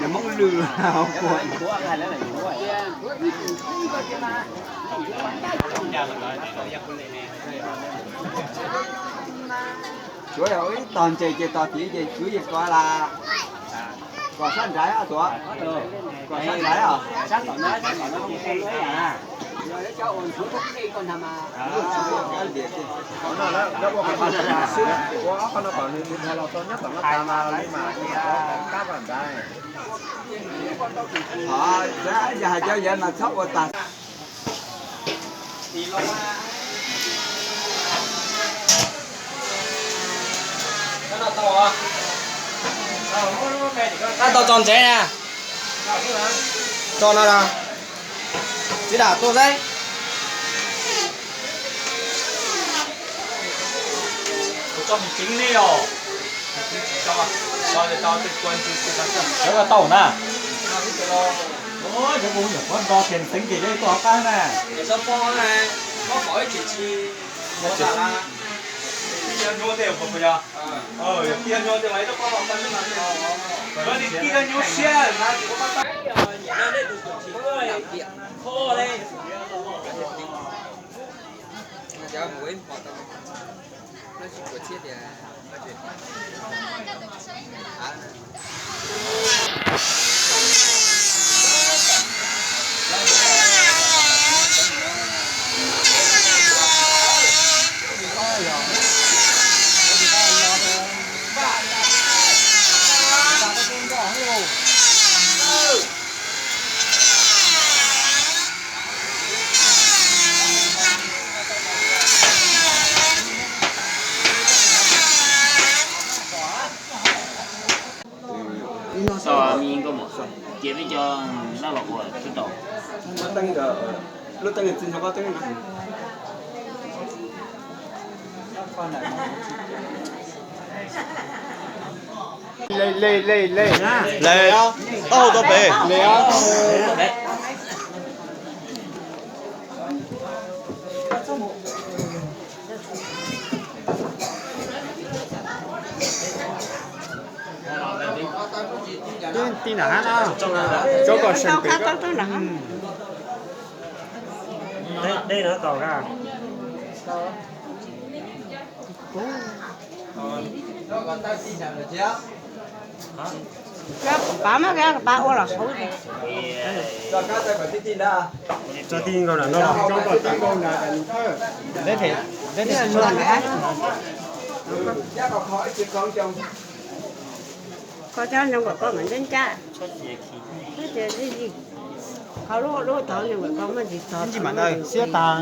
Hmoob lwj. Tsuav yog ib tog ntses ces tog tid ces kwv yeej kov las. Kom sab nraiv os tuav. Kom sab nraiv os. Yog hais cov yawg mas txhob ua tag. Tab tau txog ntsev na. Tso no los. Txiv dam tua xwb. Cov ua tau na. Cov kuv nyuam qhuav nto tes xeev ces cov tuaj hauv qab na. Txog me nkauj muam, cia peb cov nab los ua tib tau. Lub teeb, lub teeb txij nrog koj teeb no. Le, le, le, le. Le, taub hau tau pem. Tib nram hab no, tso kom seem pem. Dej no tau ka. Pab mas pab ua los saud. Tso tij nkaus nram no. Koj cov nyob kom koj mas ntev ncaj. Qhov lub lub tod nyob kom koj muaj ntsis tog. Siab tag.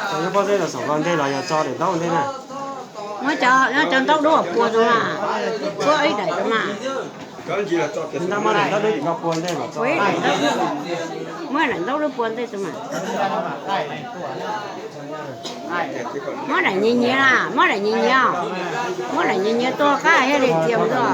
Tso pob zeb los saum ko ntej los yog tso daim ntaub ntej na. Muab cov, muab cov ntaub dub puas rau mas, tshuab ib daim rau mas. Ntab muab daim ntaub dub tim ko puas ntej mas tso. Muab daim ntaub dub puas ntej rau mas. Muab daim nyias nyias na, muab daim nyias nyias, muab daim nyias nyias tuaj qab thiaj li txias mus dua.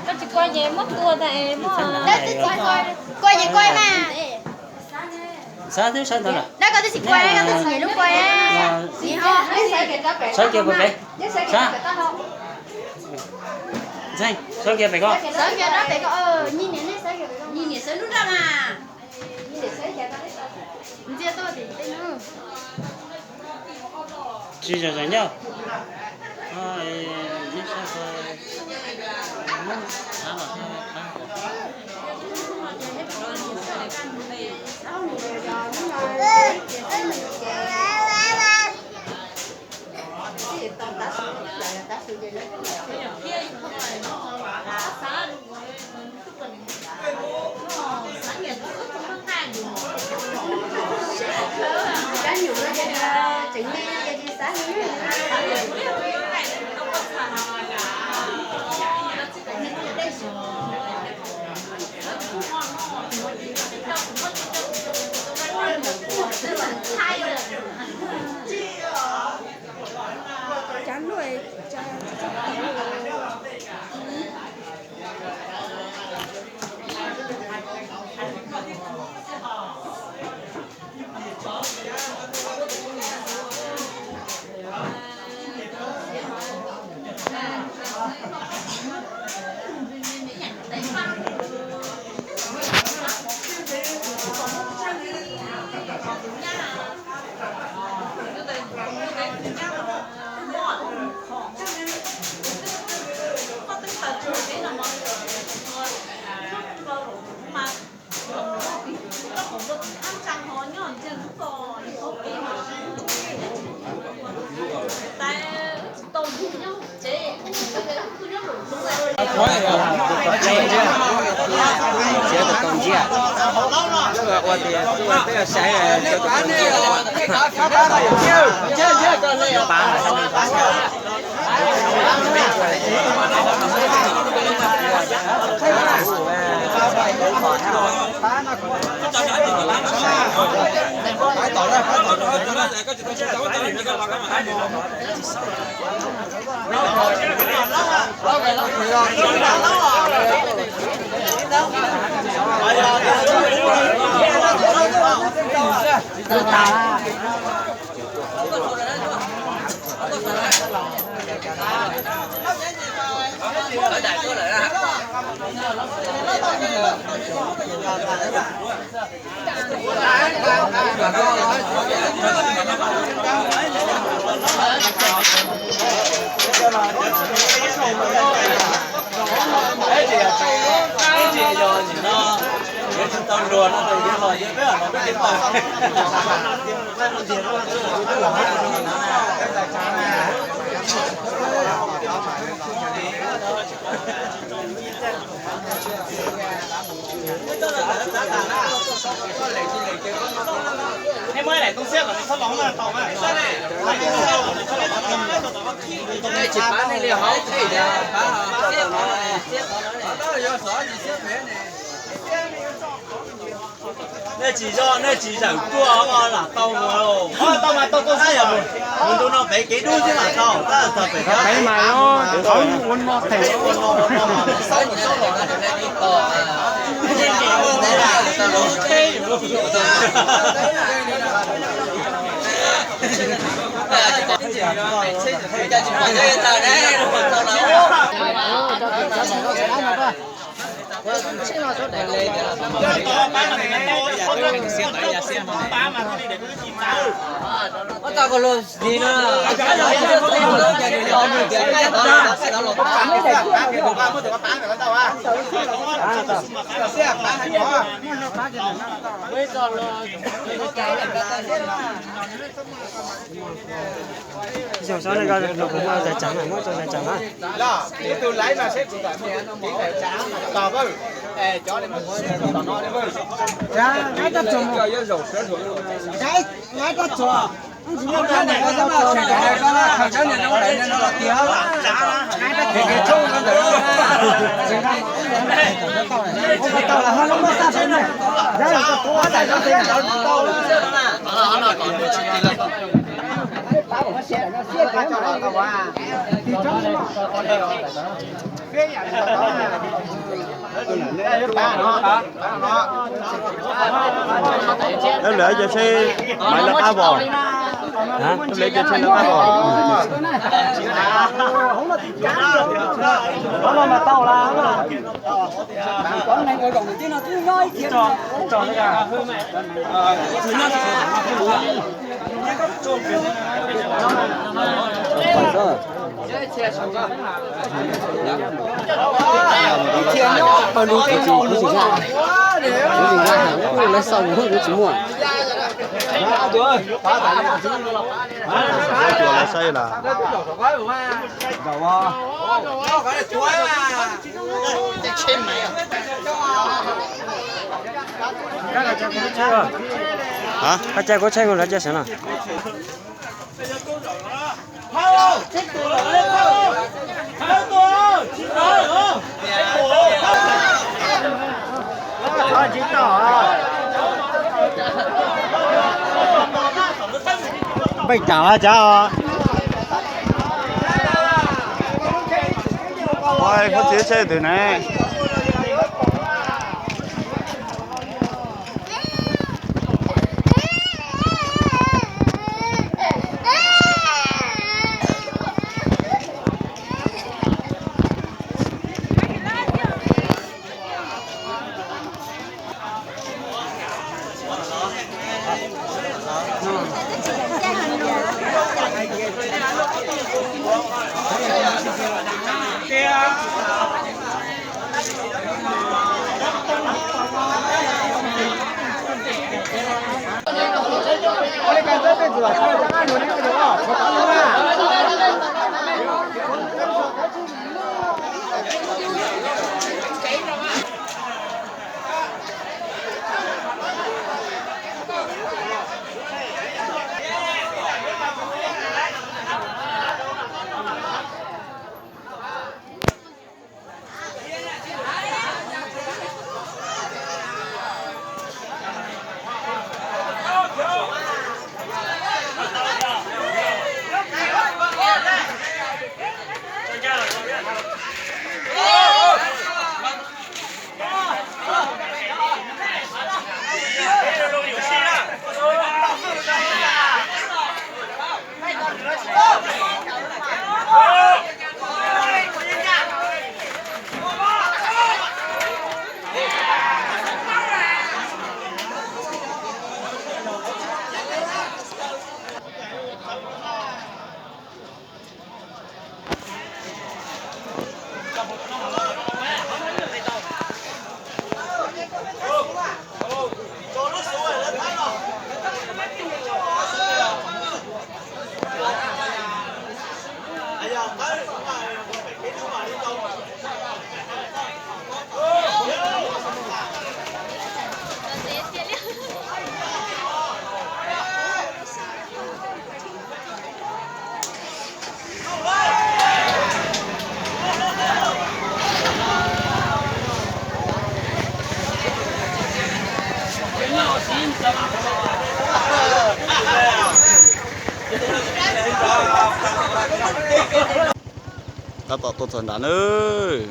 Koj tsis kua ces muab tua tas es muab. Kua ces kua mas. Xav twb xav ntawd lawm. Dab koj twb tsis kua, koj twb tsis nyiam lub kua. Sawv kiag pem pem. Sab. Ntxeeg, sawv kiag pem koj. Sawv kiag dab pem koj, nyias niam sawv kiag pem koj. Nyias niam sawv lub nraj mas. Ntxias tau tim tej no. Tsis zam zam ncauj. Nej tsis zog, nej tsis zawm tuaj os, lam tau mus. Tau mas tau tau xwb yog mus, mus ntu no pem kev dub xwb lam tau, tab tom pem. Pem mas no, qhov ua no pem. Ib zaug xwb, nej koj los kuv muaj zais tsav na, muab tau zais tsav na. Lawv lawv cov tsheb maiv lawv qab vos. Lawv cov tsheb lawv qab vos. Kuv tsis, kuv tsis, kuv tsis, lawv xaus kuv tsis muaj. Lawv saib lawm. Koj tsa kuv tsheb, koj tsa kuv tsheb no. Npeej tam cav os. Ua, koj txiv tsheb twg ne? Tab tom tuaj txog nrad nawb.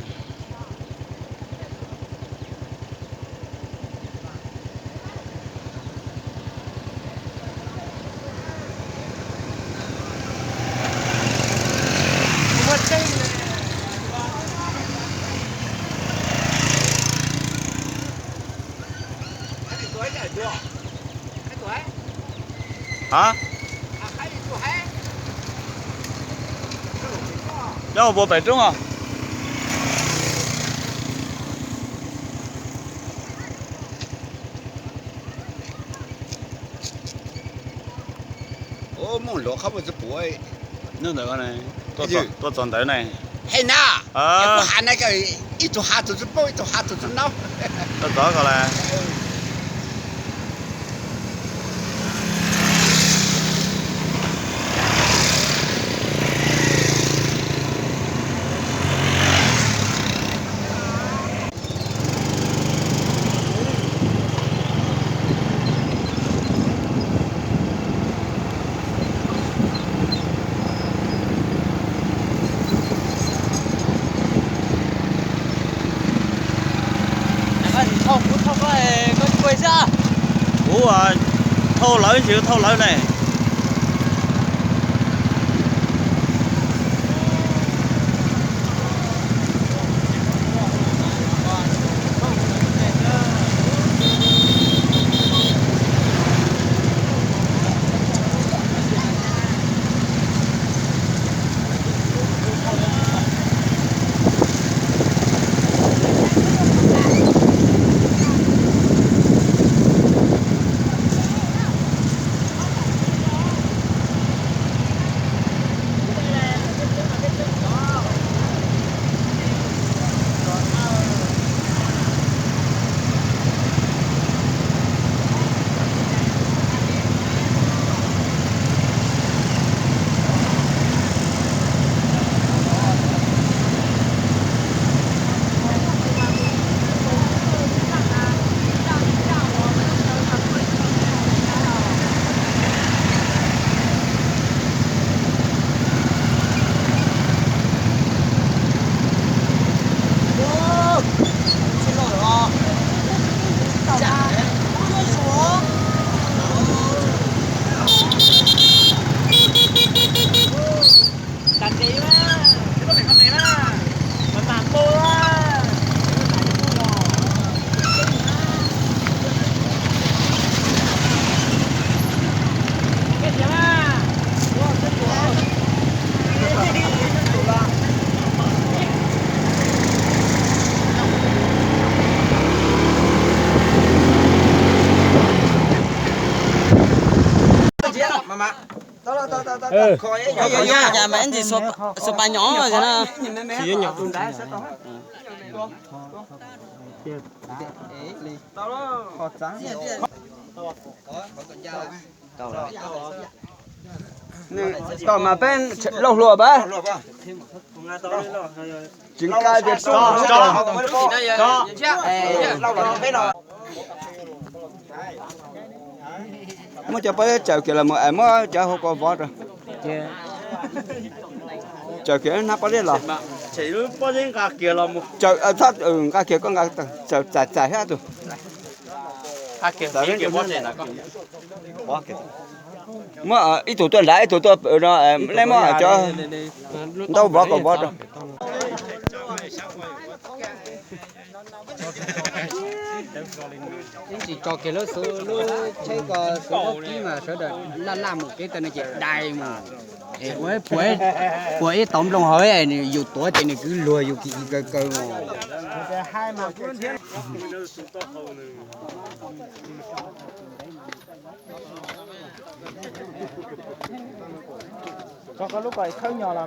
Hả? Cháu một bộ bảy trống à? Ua muaj luag qhov muaj tsis puav ntawd, tuaj txog ntawd ne. Hej na, kuv has na, ib tug has tus tsis paub, ib tug has tus tsis nab. Tuaj txog ko las. Kuv thauj lawv, tsis thauj lawv ne. Tau mas peb lauj hluas pab. Tsis nqa tias tub. Muab cov pob zeb tsaws kiag los mus es muab cov hauv ko vov rau. Tsaws kiag hnab pob zeb los. Tsaws, nqa kiag koj nqa txais txais thiab tus. Muab ib tug tuaj nrad ib tug tuaj pw no, nej muab cov ntaub vov kom vov rau. Ib tsis tso kiag lub xub lub tsheb ko xub lub kib mas sawv daws laj laj mus peb tawm no ces dai mus. Puas ib tauv nplooj hauv yus tuav ces nws kwv luag yus kis kis kaw kaw mus. Tso koj lub ko khawb nyo los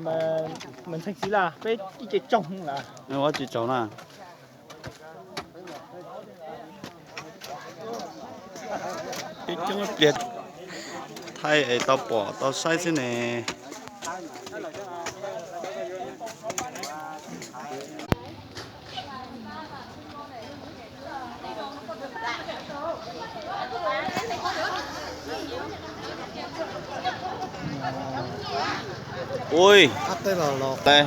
mas ntxhee txiv las peb ib ce tsoog las. Ua tsis tsaug na. Ib coob pliag thaij es tau pom tau saib xwb ne. Ui, qab teb los los peb